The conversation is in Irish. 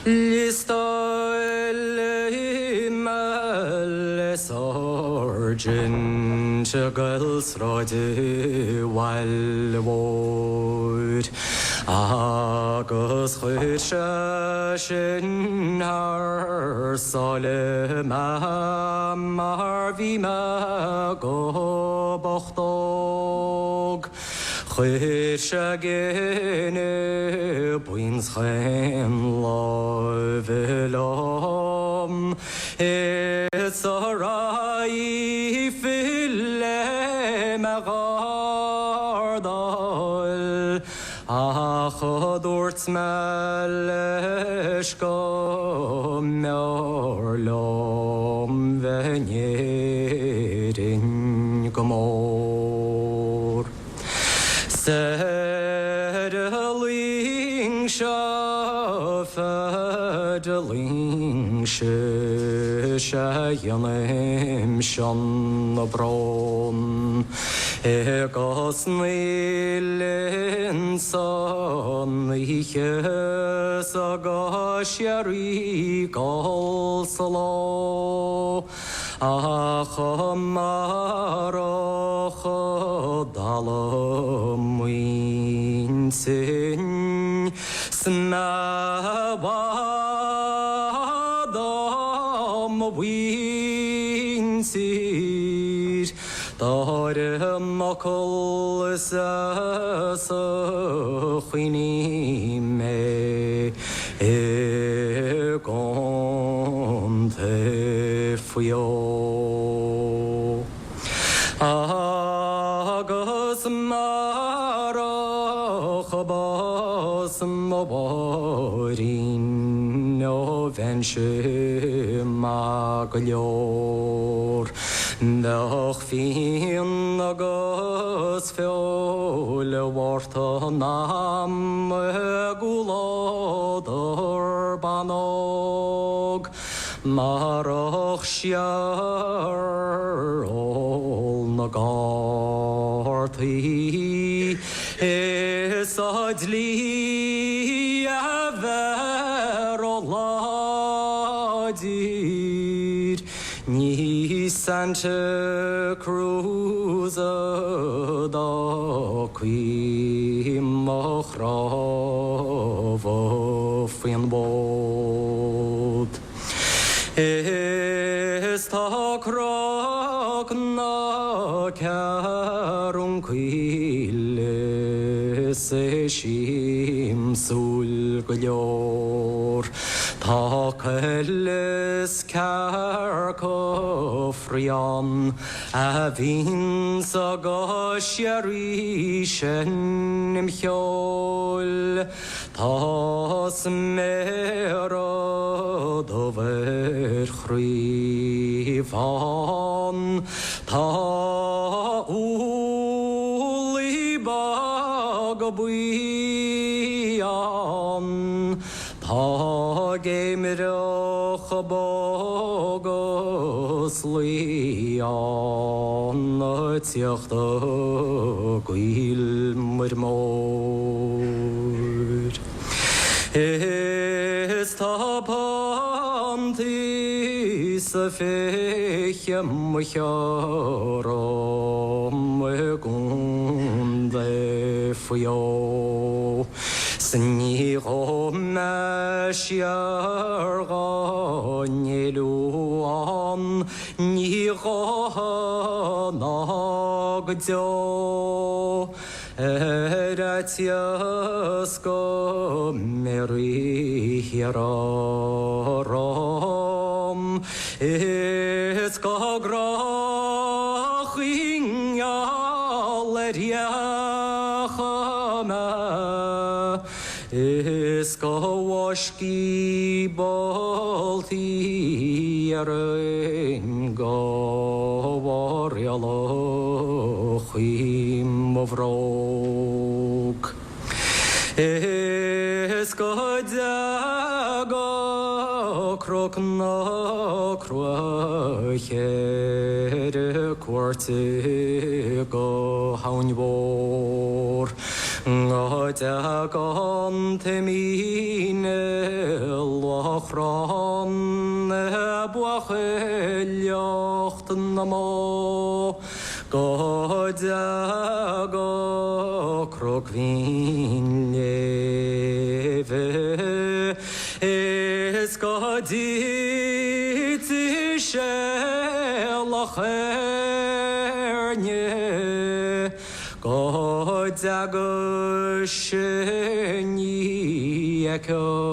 Liostáil mé le Sáirsint ag goil sráid bhaile mhóir Agus chuir sé sin thar sáile mé mar bhí mé go bocht óg. Chuir sé gine buíon chaon láimhe liom is a raidhfil le me ghardáil ach dúirt mé leis go mb'fhearr liom bheith in Éirinn go mór. 'S ar a luing seo feadh loingse 'sea a dhéanaimse an brón Agus níl insan oíche 's go síoraí gol sa ló. Ach amárach dalladh m'intinn 's mé i bhfad ó mo mhuintir, D'airigh m'fhocal is as a choinnigh mé i gContae Mhaigh Eo. Agus marach bás mo mháithrín ó bheinnse maith go leor. Bheadh fíon agus feoil Mhárta a'm i gcomhluadar ban óg Marach síor ól na gcártaí is an dlí a bheith ró-láidir Ní Santa Cruz a d'fhágfaí mo chnámha faoin bhfód. Is tá Cnoc na Ceathrún Caoile is é siamsúil go leor. Tá coill is cearca fraoigh ann a bhíonns go síoraí seinm cheoil. Tá sméara dubh ar chraobh ann, tá úllaí beaga buí ann, Tá géimreach bog is lao ann ag tíocht i gCoill Muir Mór. Is tá puntaí sa bhfiche mo chara i gContae Mhaigh Eo. 'S ní ghabhfaidh mé siar dhá n-éiliú ann, ní ghabhfaidh ná go deo, Ar fhaitíos go mbéarfaí thiar orm, Is go gcrochfaí i ngeall ar fhiacha mé, Is go bhfáiscfí boltaí iarainn go bhfaireolóchaí mo bhróg. Is go dteaga Cnoc na Cruaiche ar cuairt go hAbhainn Mhór. Go dteaga an t-imín i luath. chrann buachailleacht na mbó go dteaga Cnoc Mhín Léimhe is go dtitfidh sé Loch Éirne go dteaga sin ní fheicfear.